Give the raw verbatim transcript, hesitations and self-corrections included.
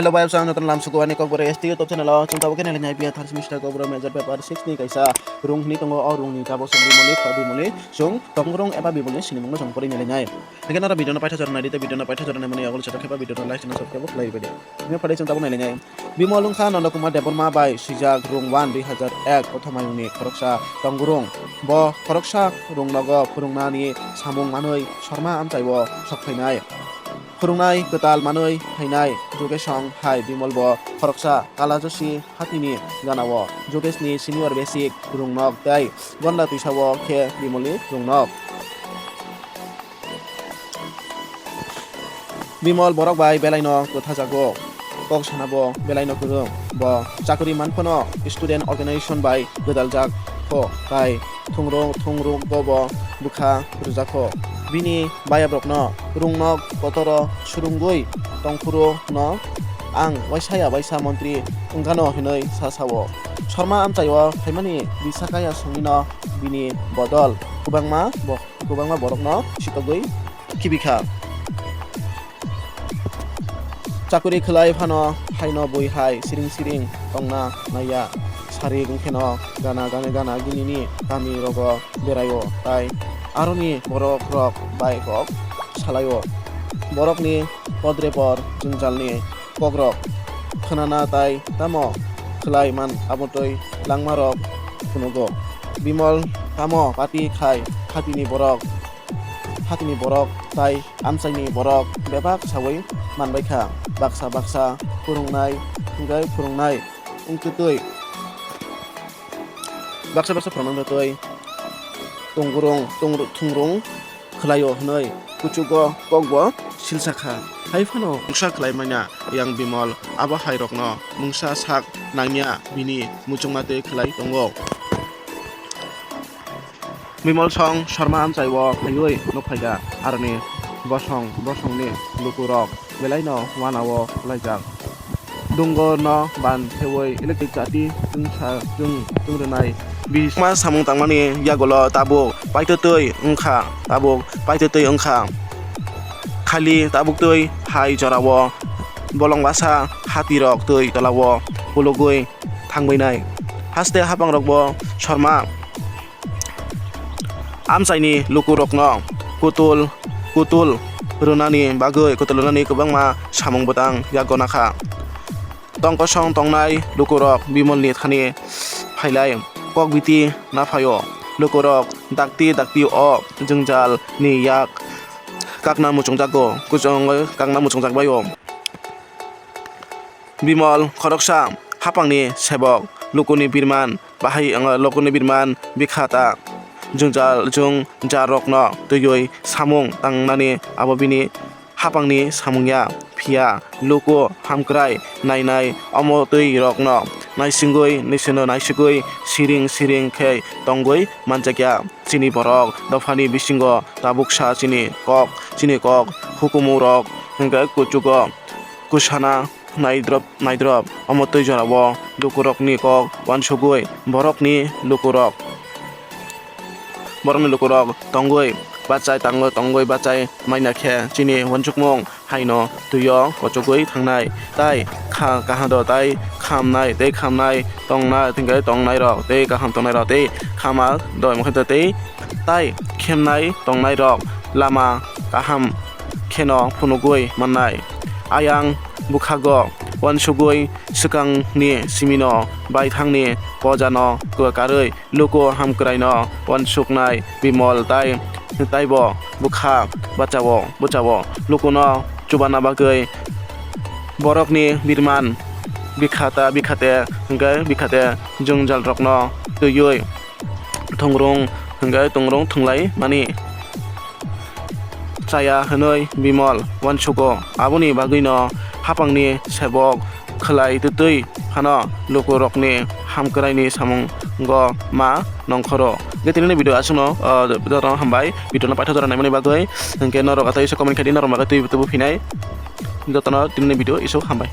Hello, bayap chang jotono lam suku ani kokborok S T YouTube channel o chwng tabuk khe nai nai B A third semester kokborok major paper six ni kaisa rung hwnwi tongo. O rung ni tabuk chwng Bimoli, Bimoli chwng Tongrung eba Bimoli sinimung no chwng pori nai nai. Hingke noro video no paitha jora nai di, tei video no paitha jora nai mani yago chajak khe ba video no like channel subscribe khlai rwdi. Hingke phalai chwng tabuk nai nai nai. Bimol wngkha Nanda Kumar Debbarma bai swijak rung one dui hazar ek o thamayungni khoroksa Tongrung. Bo khoroksa rung nogo phwrwngnani samung manwi Sharma amchaio sok phainai. Phwrwngnai kwtal manwi phainai Jogesong hai Bimol bo khoroksa Kalajosi hatini ganao Jogesni senior basic rung nok tei Gonda twisao khe Bimolni rung nok. Bimol borok bai belaino kwthajago, kok sanabo belaino kwrwng. Bo chakri manphano student organization bai gwdaljak kho, tai thungrung thungrungo bo bwkha rwjak kho. Bini bayabrokno rung nok kotoro surungwi tongphuru no ang waisa ya waisa montri wngkano hinwi sa sao. Sharma amchaio phaimani Bisakaya songwino bini bodol kwbangma bo-, kwbangma borokno sitogwi kibikha. Chakuri khlai phano haino bui hai siring siring tongna naiya. Sarik wngkheno gana gana gana ginini kami rogo beraio, tai aroni borok rok bai kok salaio. Borokni podrepor jwngjalni kokrok khwnana tai tamo khlai man abotwi langmarok phunugo. Bimol tamo pati khai hatini borok, hatini borok tai amchaini borok bebak saui manbaikha. Baksa baksa phwrwngnai hwnkhe phwrwngnai wngtwtwi, baksa baksa phwrwngnai wngtwtwi tongurung tongru-, thungrung khlaio hwnwi kuchugo kokbo silsakha. Hai phano mungsa khlai manya yang Bimol abo hai rokno mungsa sak nangya bini muchungma twi khlai tongo. Bimol song Sharma amchaio phaiwi nuk phaikha, aroni bosong bosongni lukurok belaino uanao laijak. Dungo no ban thewi electric chati chwngsa chwng chwng rwnai. Bisingma samung tangmani yagulo tabuk paitotwi wngkha, tabuk paitotwi wngkha. Khali tabuktwi hai jorao bolong basa hatirok twi tolao kulugwi thangbainai. Haste hapangrokbo Sharma amchaini lukurokno kutul, kutul rwnani bagwi, kutul rwnani kwbangma samung bwtang yago nakha. Tongkosong tongnai lukurok Bimolni thani phailai kok biti naphaio. Lukurok dakti dakti o jwngjalni yak kakna muchungjago, kuchungwi kakna muchungjak baio. Bimol khoroksa hapangni sebok, lukuni birman bahai, lukuni birman bikha ta jwngjal jwngjalrokno twiwi samung tangnani abo bini hapangni samung ya. Phiya luku hamkrai nainai omo twi rokno naisingwi, naisingno naisigwi siring siring khe tongwi manjakya. Chini borok dophani bisingo tabuksa chini kok, chini kok hukumu rok hwnkhe kuchugo kusana naidrop naidrop. Omo twi jorao lukurokni kok uansugwi borokni lukurok, borokni lukurok tongwi bachai tango, tongwi bachai manya khe chini uansukmung haino twio kochogwi thangnai. Tai kha kaham do tai khamnai tei khamnai tongna, tongnairok tei kaham tongnairok tei khama do mokhe tei tai khemnai tongnairok lama kaham kheno phunugwi mannai. Ayang bwkhago uansugwi swkangni simino baithangni pojano kwkarwi luku hamkraino uansuknai Bimol tai, taibo bwkha bachao, bwchao lukuno chubana bagwi borokni birman bikhata, bikhate hwnkhe bikhate jwngjalrokno twiwi thungrung hwnkhe thungrung thwnglai mani chaya hwnwi Bimol uansugo. Aboni bagwino hapangni sebok khlai twtwi phano lukurokni hamkraini samungo ma nongkhoro. Hwnkhe tinini video aswkno, ah, jotono hambai video no paithago jora naimani bagwi. Hwnkhe norok asai isu comment khaidi, norok bagwi twi tubu phinai. Jotono tinini video isu hambai.